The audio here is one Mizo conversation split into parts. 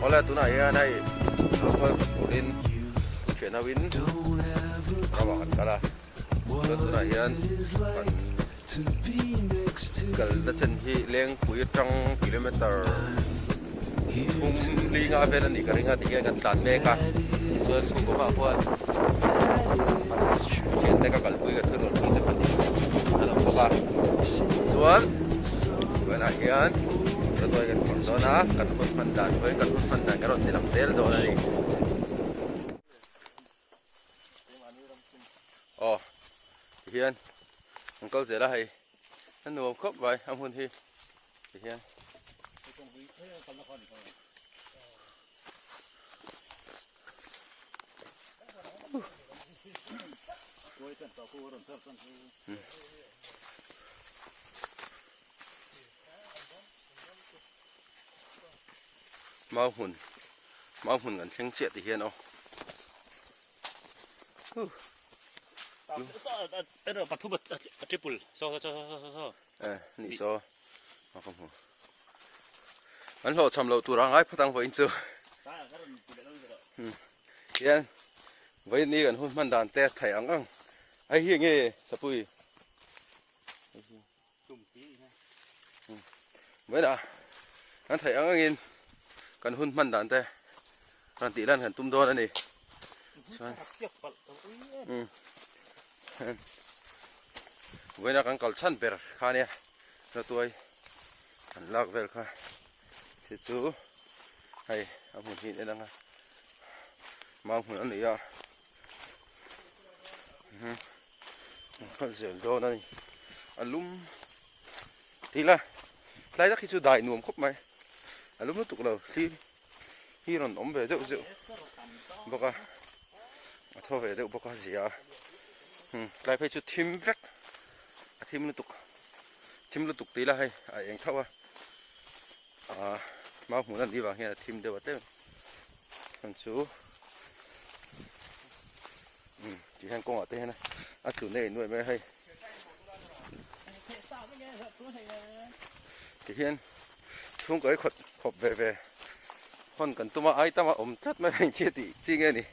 Awle tunah hian hei rawtuai kawt turin thian ho in ramah kan kal a chuan tunah hian kan kalna chen hi Lengpui atang kilometer thum li nga vel a nih ka ring a tihian kan tlan mek a chuan chung kawngah khuan thiante ka kalpui ka thil rawn tih te pahnih an awm bawk a chuan tunah hian rawtuai kan phawrh dawn a kan hun hman dan pawhin kan hun hman dan kan rawn ti lang zel dawn a ni. Aw tihian an kal zel a hei a nuam khawp mai a hmun hi tihian. Mau hmun mau hmun kan thleng chiah ti hian aw. Eh ni saw a ka hmu. An hlawh cham loh tur a ngai phawt ang vawiin chu. Hian vawiin ni kan hun hman dan te theih ang ang. Ai hi nge sapui. Vawiinah kan theih ang angin kan hun hman dan te rawn tih lan kan tum dawn a ni. Chuan vawiinah kan kal chhan ber kha ania rawtuai kan lak vel kha chi chu hei a hmun hi en anga mau hmun a ni a. Kal zel dawn a ni a lum tih la tlai tak hi chu dai nuam khawp mai a lum lutuk lo thli hi rawn awm ve deuh zeuh bawk a a thaw ve deuh bawk a zia a tlai phei chu thim vek a thim lutuk thim lutuk tih la hei a eng thauh a ah mau hmun a nih vang hian a thim deuh a tlem hman chu. Umm ti hian kawngah te hian a tlu nei nuai mai a hei ti hian chhungkaw hi khawt khawp ve ve hawn kan tum a ai tama awm tlat mai a engthil tih chi nge ni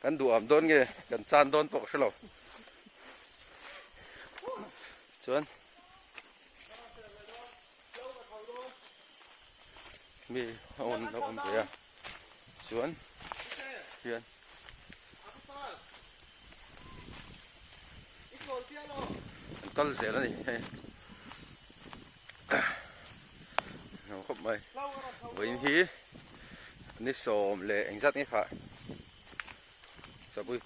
kan duham dawn nge kan chan dawn pawh ka hrelo chuan mi a awm a awm ve a chuan hian. An kal zel a ni hei nuam khawp mai vawiin hi ni sawm leh engzat nge kha chapui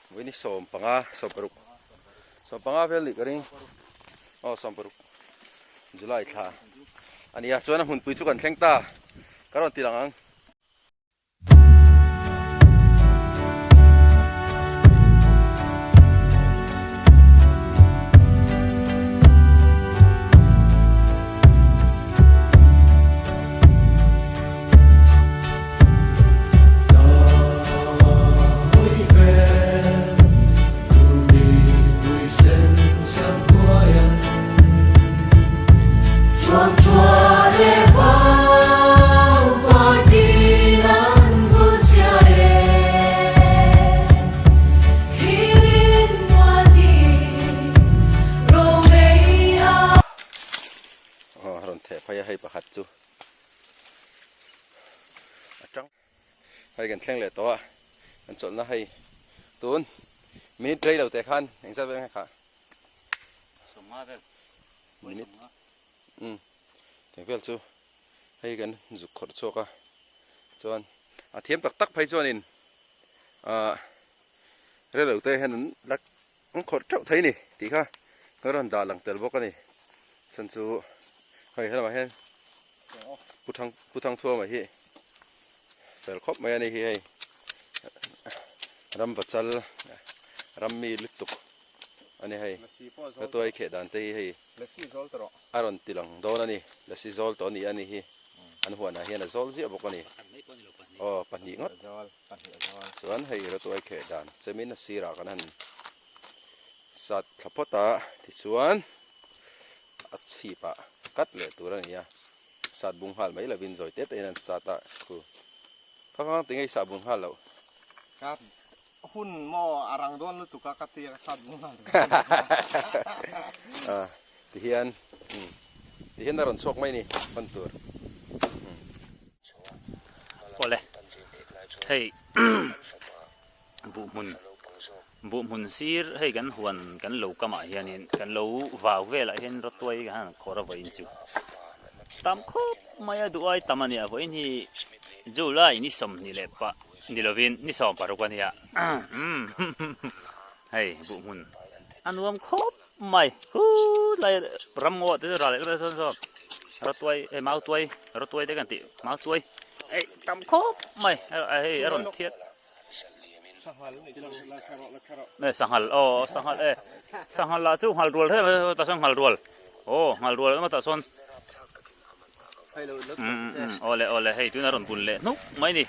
vawiin ni 15 16 15 vel nih ka ring aw 16 July thla a ni a chuan a hmunpui chu kan thleng ta ka rawn ti lang ang. Rawn theh phei a hei pakhat chu a tang hei kan thleng leh tawh a kan chawlhna hei tun minute rei lo teh khan engzat vel nge kha minute umm teng vel chu hei kan zuk khawrh chhuak a chuan a thiam tak tak phei chuanin ah rei lo te hian an la an khawrh teuh thei a ni tih kha ka rawn dah lang tel bawk a ni chhan chu hei helamah hian pu thang pu thangthuama hi fel khawp mai a ni hi hei ram pachal ram mi lutuk a ni hei ka tuai kheh dan te hi hei a rawn ti lang dawn a ni lasi zawl tawh a ni a ni hi an huanah hian a zawl ziah bawk a ni aw pahnih ngawt chuan hei rawtuai kheh dan chemin a sirah kan han sat thla phawt a tichuan a chhipah cut leh tur a ni a. Sat bung nghal mai lovin zawi te tein an sat a khu. Kha kha tinge i sah bung nghal loh? Ka hun maw a rang dawn lutuk a ka tia ka sat bung nghal A tihian tihian a rawn chhuak mai ni hman tur. Awle hei buhhmun buhhmun sir hei kan huan kan lo kamah hianin kan lo vau velah hian rawtuai kan han khawr a vawiin chu tam khawp mai a duh ai tam a nia vawiin hi July ni 20 leh pah ni lovin ni 16 a nia hei buhhmun a nuam khawp mai khulai ram ngaw te chu ral leh sawn sawn rawtuai eh mautuai rawtuai te kan tih mautuai eh tam khawp mai hei a rawn thiat eh sanghal aw sanghal eh sanghal lah chu nghal rual hrep a tah sawn nghal rual aw nghal rual emaw tah sawn umm awle awle hei tuna rawn bun leh hnuk mai ni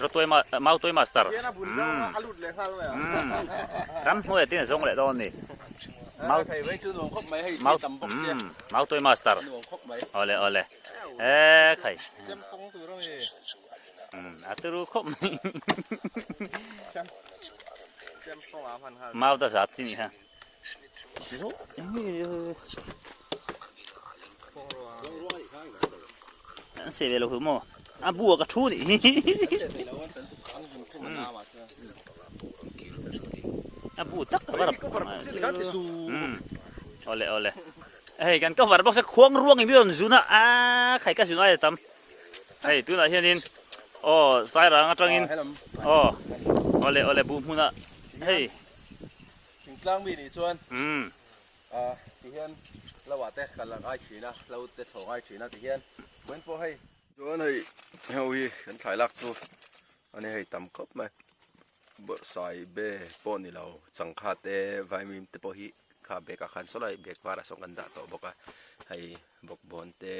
rawtuai mautuai master umm ramhnuai tin a zawng leh dawn a ni mautuai master awle awle e khai a turu khawp mai mau ta zat chi ni kha. An se ve lo hu maw a bu ah ka thu nih hi a bu tak ka va rap awle awle hei kan cover box a khuang ruang in mi rawn zun a a khai ka zun ai a tam hei tunah hianin aw sairang atangin aw awle awle bu hmunah hei Thingtlang mi nih chuan ti hian lo ah te kal a ngai thin a, hlo te thlawh a ngai thin a ti hian vawiin pawh hei. Chuan hei heu hi kan thlai lak chu a ni hei tam khawp mai, bawrhsai be pawh ni lo changkha te vaimim te pawh hi kha bag ah khan saw lai bag varah sawn kan dah tawh bawk a, hei bawkbawn te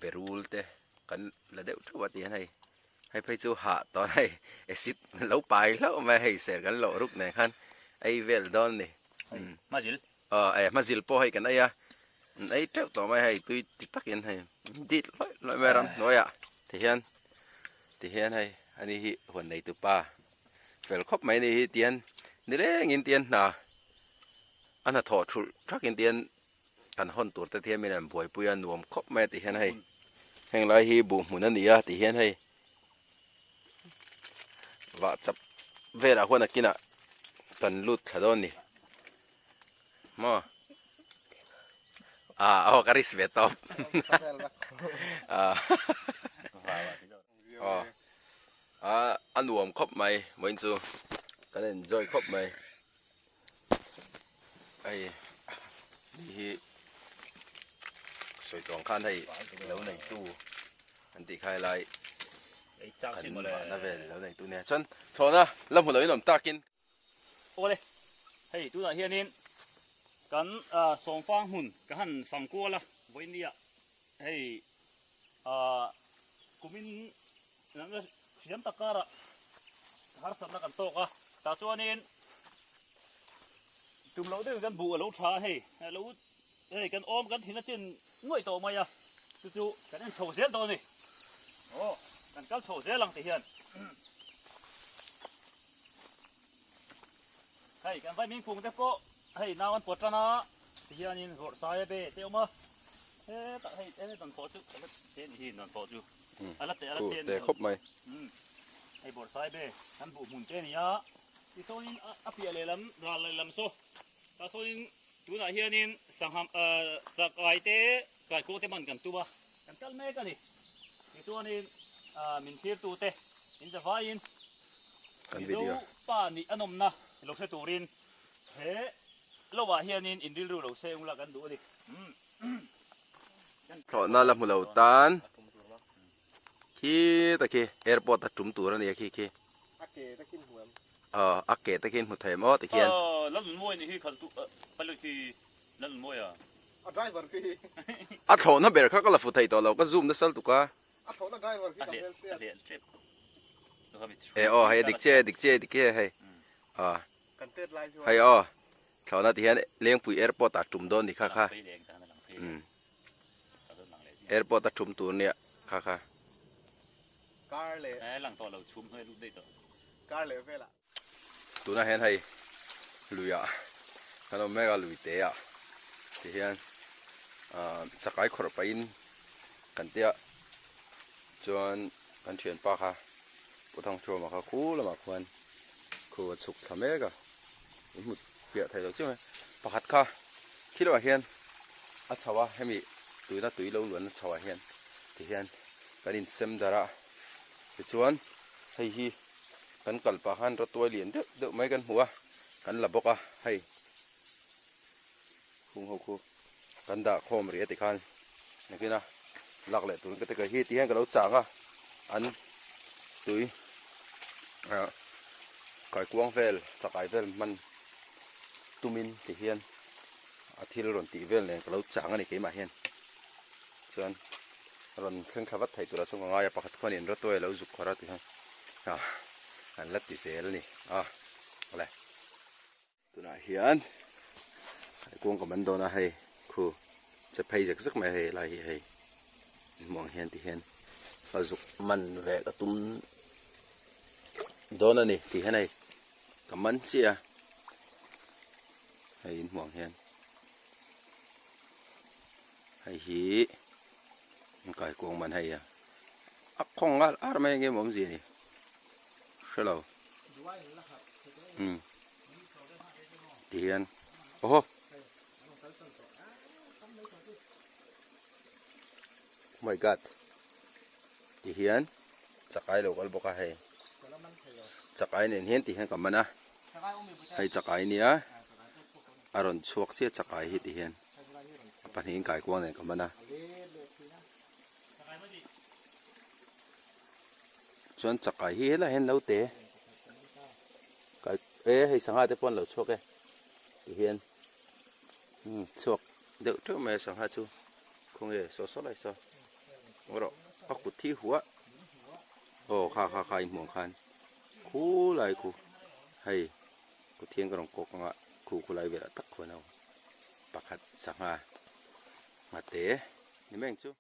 berul te kan la deuh theuh a ti hian hei. Hei phei chu hah tawh hei acid lo pai hlauh mai hei ser kan loh ruk nen khan ei vel dawn ni. Hmazil. Aw eh hmazil pawh hei kan ei a, an ei teuh tawh mai hei tui ti takin hei dit hlawih hlawih mai ram hnuaiah ti hian ti hian hei ani hi huan nei tu pa fel khawp mai ni hi tian nilengin tian hna a hnathawh thulh thakin tian Kan hawn tur te thiam in an buaipui a nuam khawp mai a ti hian hei heng lai hi buh hmun a ni a ti hian hei vah chap velah huan a kinah kan lut thla dawn ni maw ah aw ka risk ve tawp ah aw ah a nuam khawp mai vawiin chu kan enjoy khawp mai. Hei ni hi sawi tawng khan hei lo neitu an tih khai lai kan vahna vel lo neitu nia chuan thlawhna la hmu loin awm takin. Awle hei tunah hianin kan sawmfang hmun ka han fang kual a vawinia hei kumin hriam tak karah harsatna kan tawk a tah chuanin tum loh deuhin kan buh a lo tha a hei lo hei kan awm kan thin a chin nuaih tawh mai a chu chu kan en chho zel dawn a ni aw kan kal chho zel ang tih hian hei kan vaimim kung te pawh hei nau an pawt tan a ti hianin vawrh sai a be te awm a hetah hei he dawn pawh chu a la che ni hi dawn pawh chu a la che a la che te khawp mai hei vawrh sai be kan buh hmun te a ni a tichuanin a piah lehlam ral lehlam saw tah sawnin tunah hianin sangha chakai te kaikuang te man kan tum a kan kal mek a ni tichuanin min thlir tu te in zavaiin Mizo pa nih a nawmna lo hre turin he lovah hianin in rilru lo seng ula kan duh a ni. Thlawhna la hmu lo tan khi ta khi airport a tum tur a nia khi khi. A ke takin hmu em? Aw a ke takin hmu thei em aw tikhian. Lalnunmawi nih hi khalh tu pilot hi Lalnunmawi a. A driver khi. A thlawhna ber kha ka la fu thei tawh lo ka zoom nasa lutuk a. A thlawhna driver khi ka hmel hriat. E aw hei dik che dik che dik che hei a Kan tet lai chuan. Hei aw thlawhna ti hian Lengpui airport ah tum dawn ni kha kha. Airport a chhum tur nia kha kha. Kar leh. Eh lang tawh lo chhum hnuai lut daih tawh. Kar leh velah. Tunah hian hei luiah kan awm mek a lui te ah ti hian ah chakai khawrh pahin kan tia chuan kan thianpa kha Pu Thangthuama kha khu lamah khuan khu a chhuk thla mek a in hmu piah thei lo chiah mai pakhat kha khi lamah hian a chho a hemi tuina tui lo luan a chho ah hian ti hian kan insem darh a tichuan hei hi. Kan kal pah khan rawtuai lian deuh deuh mai kan hmu a, kan la bawk a, hei khung ho khu kan dah khawm rih a tikhan nakin a lak leh turin ka ti ka hi ti hian ka lo chang a, an tui ah kaikuang vel chakai vel hman tumin ti hian a thil rawn tih vel nen ka lo chang a ni keimah hian chuan. Rawn thleng thla vat thei turah chuan ka ngai a, pakhat khuanin rawtuai a lo zuk khawrh a ti hian ah an la ti zel a ni a awle. Tunah hian kaikuang ka man dawn a hei khu che phei zek zek mai a hei lai hi hei hmuh ang hian ti hian ka zuk man ve ka tum dawn a ni ti hian hei ka man chiah a hei inhmuh ang hian. Hei hi an kaikuang man hei a a khawng ngal ar mai enge maw awmzia ni hrelo umm ti hian awhaw oh my god ti hian chakai lo kal bawk a hei chakai nen hian ti hian ka man a hei chakai nia a rawn chhuak chiah chakai hi ti hian. A pahnihin kaikuang nen ka hman a. Chuan chakai hi helaiah hian naute kai e hei sangha te pawh an lo chhuak e tihian umm chhuak deuh teuh mai a sangha chu khawnge saw saw lai saw rawh a kut hi huah aw kha kha kha inhmuh ang khan khulai khu hei kut hian ka rawn kawk anga khu khulai velah tak khuan a awm. Pakhat sangha nghate ni mai ang chu.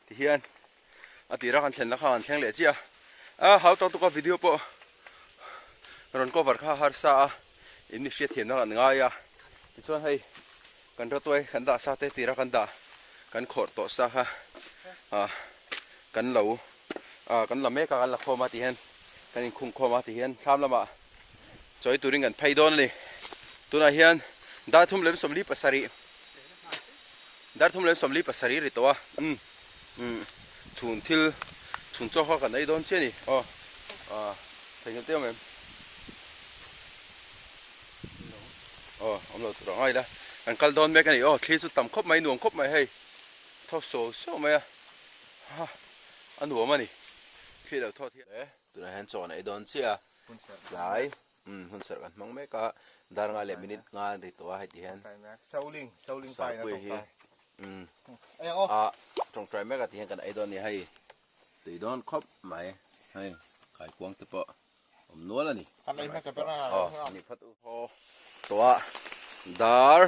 Tihian a tira kan thlenna kha kan thleng leh chiah a, a hau tak tuk a video pawh rawn cover kha harsa a, in mi hriatthiamna kan ngai a, tichuan hei kan rawtuai kan dah sa te tira kan dah kan khawrh tawh sa kha ah kan lo ah kan la mek a kan la khawm a tihian kan inkhung khawm a tihian thlam lamah Chawi turin kan phei dawn a ni. Tunah hian dar thum lem 47 dar thum lem 47 ri tawh a. Umm umm chhun thil chhun chaw kha kan ei dawn chiah a ni. Aw ah theihnghilh teh awm em? Aw awm lo tur a ngai la. Kan kal dawn mek a ni. Aw thli chu tam khawp mai nuam khawp mai hei thaw saw saw mai a. Ha a nuam a ni. Thli lo thawt hian. Tunah hian chaw an ei dawn chiah a, tlai umm hun serh kan hmang mek a, dar nga leh minute nga an ri tawh a heti hian sarpui hi umm a tawngtai mek a ti hian kan ei dawn a ni hei tui dawn khawp mai hei kaikuang te pawh awm nual a ni aw ni phawt u haw tawh a dar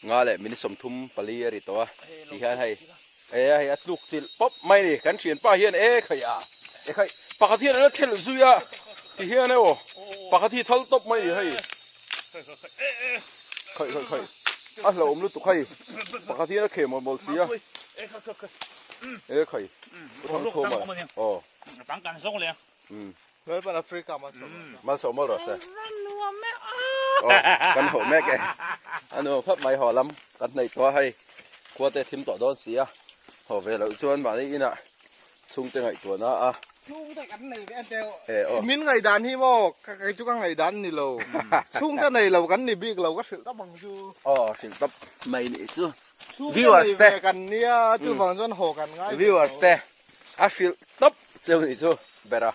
nga leh minute 34 a ri tawh a ti hian hei E hei a tluk chilh pawp mai ni kan thianpa hian e khai a e khai pakhat hian a la thelh zui a ti hian e aw pakhat hi thal tawp mai ni hei khai khai khai a hlauhawm lutuk hei pakhat hian a kheh mawlh mawlh si a e khai u thang thawm a aw Lalpan Africa Malsawm mawlh rawh se. Aw kan hawh mek e. A nuam khawp mai haw lam kan hnaih tawh a hei khua te thim tawh dawn si a. Haw ve loh chuan mahni inah chhungte ngaihtuahna a. Chhungte kan nei ve ang teu. E aw. Min ngaihdan hi maw kei chu ka ngaihdan ni lo. Chhungte nei lo kan ni bik lo ka hrilh tawp ang chu. Aw hrilh tawp mai nih chu. Viewers te. Kan nia chuvang chuan haw kan ngai. Viewers te. A hrilh tawp cheu nih chu ber a,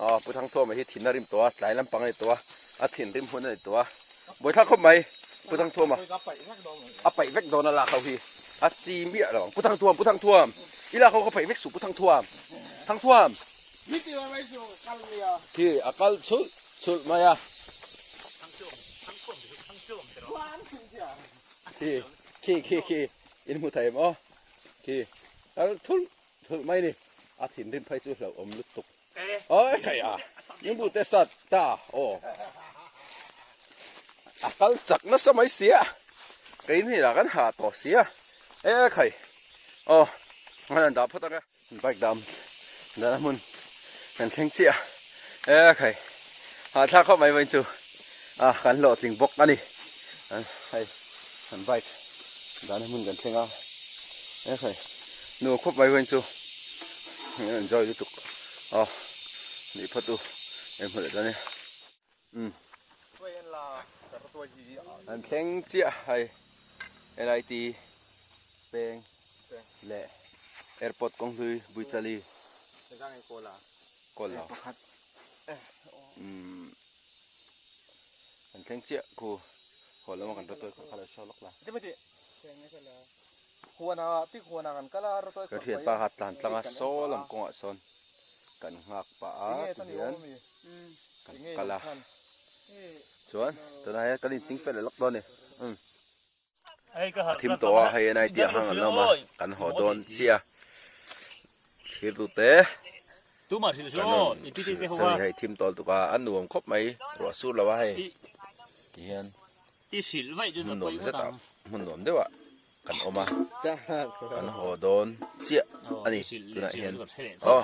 aw Pu Thangthuama hi thin a rim tawh a, tlai lampang a ni tawh a, a thin rim hun a ni tawh a, buaithlak khawp mai Pu Thangthuama a paih vek dawn a lak ho hi a chi miah lo ang Pu Thangthuam Pu Thangthuam i lak ho ka paih vek suh Pu Thangthuam Thangthuam khi a kal chhulh chhulh mai a khi khi khi khi in hmu thei em aw khi. Kal thulh thulh mai ni. A thinrim phei chu hlauhawm lutuk. Oi khai a. Ning bu te sat ta aw. A kal chak nasa mai sia. Kei ni lah kan ha tawh sia. E khai. Aw. Ngan an dah phawt ang e. Bike dam dana hmun kan thleng chiah e khai hahthlak khawp mai vawiin chu a kan hlawhtling bawk a ni hei kan bike dana hmun kan thleng a e khai nuam khawp mai vawiin chu an enjoy lutuk aw nih phawt u eng hmu leh dawn e umm an thleng chiah hei L I T peng leh airport kawng hlui Buichali kawl lo umm an thleng chiah khu haw lama kan rawtuai kha kha lo show lawk la. Ka thianpa kha tlan tlang a saw lam kawngah sawn kan nghak pah a tihian kan kal a chuan tunah hian kan inching fel leh lawk dawn a ni umm. A thim tawh a hei NIT ah hang an awm a kan haw dawn chiah thir tute kan rawn hrilh chani hei thim tawh lutuk a a nuam khawp mai ruah sur lo a hei tihian hmun nuam zet ah hmun nuam deuh ah kan awm a kan haw dawn chiah a ni tunah hian aw.